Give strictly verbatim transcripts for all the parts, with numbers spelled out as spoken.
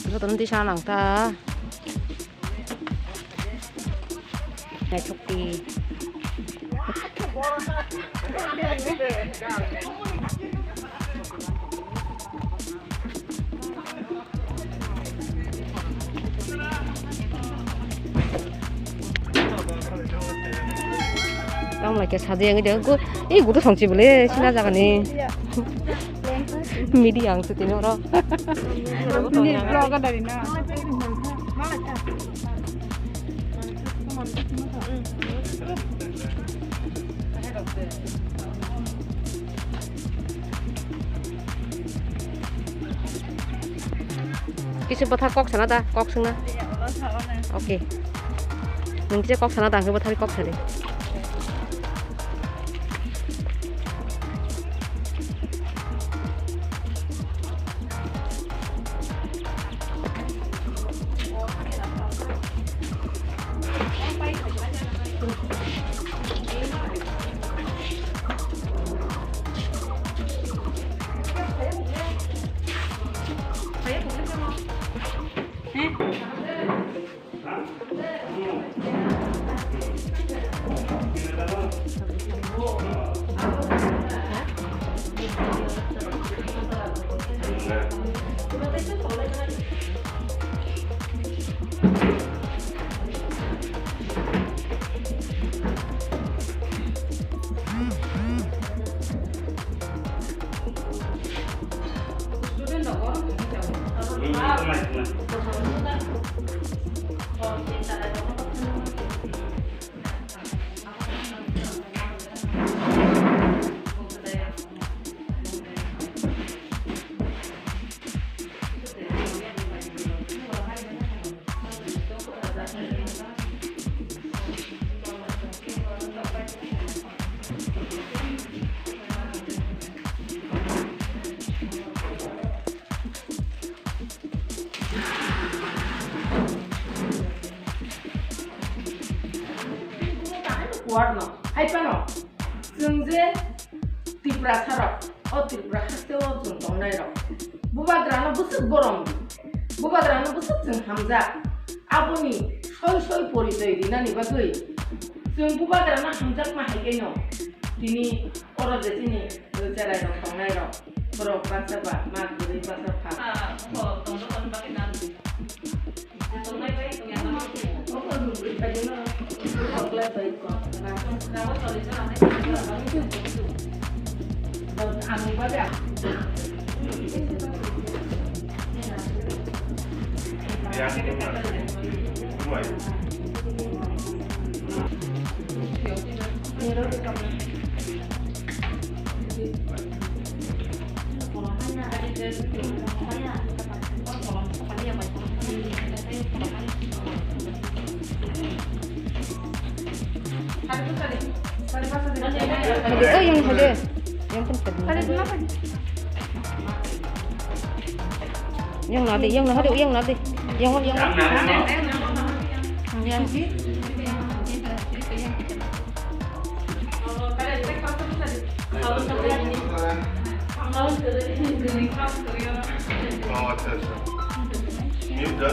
Jotono tisa nang ta. Naithok di. Tamo lai khe saje ang de go, ei gudo songchi bole sina jaga ni. Media ang se tini oro. Ni vlog ada di na. Kisa bwthar kok sana da, kok swngna. Okay. Nwng kisa kok sana da, hwnkhe bwthar kok sadi. Kuarno, hai phano, chwng je Tiprasa rok, o Tripura haste o chwng tongnai rok, bubagrano bwswk borom di, bubagrano bwswk chwng hamjak, aboni soi soi porichoi rinani bagwi chwng bubagrano hamjakma hai khe no tini oro je chini cherai rok tongnai rok, borok baksa ba ma kwrwi baksa pha. Hadi, oh, yang hadi. Yang pun tadi. Yang nadi, yang nadi, yang nadi. Yang, yang. Yang. Oh, acha, acha. Mute da.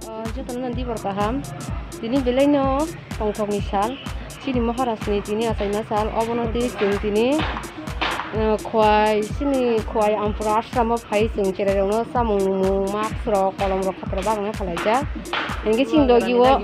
Ah, jotono dibor kaham. Tini belai no tongthokni sal. Chini Maharaj ni tini achaima sal. Obono twi chwng tini Uh, Khowai, chini Khowai Ampura ashram o phai chwng cherai rokno chamung mung, mask rok, kolom rok, khatar bagwi phalai jak. Hinkhe chini logi o,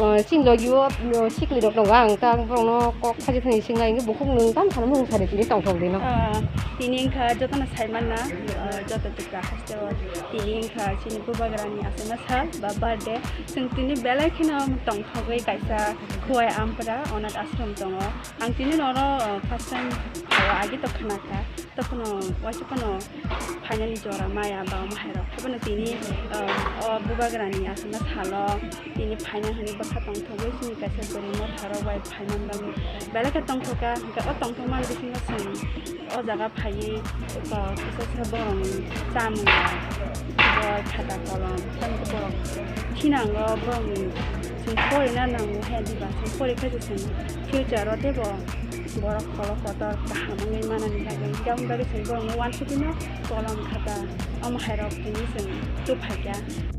uh, chini logi o, uh, sikli rok tongo, ang ta borokno kok khaji thani singna hinkhe bukhuk nwng tam thani mung sari tini tongthok dino. Ah, tini wngkha jotono saimanna, ah, joto tukra hasteo tini wngkha chini bubagrani aswkna sal ba birthday. Chwng tini belai kheno tongthogwi kaisa Khowai Ampura Onath Ashram tongo. Ang tini nono, ah, first time phaio, agi to khna kha, tokhono waisa phano finally jora maya ba omo hai rok. Haibano tini, ah, o bubagrani aswkna salo tini final hwnwi bwkha tongthogwi chini kaisa bwrwi motha rok bai phaimani bagwi belai khe tongthok kha. Hwnkhe o tongthokmani bisingo chwng o jaga phaiwi, ah, kisa kisa borokni chamung rok, boi, khata kolom, tamokhe borok thinango, borokni chwng porina nango he diba, chwng pori khe se chwng future o teibo borok kolok kotor kaham wngwi manani bagwi, jaboni bagwi chwng borokno uansukgwino kolom khata omo hai rok tini chwng tubuphaikha.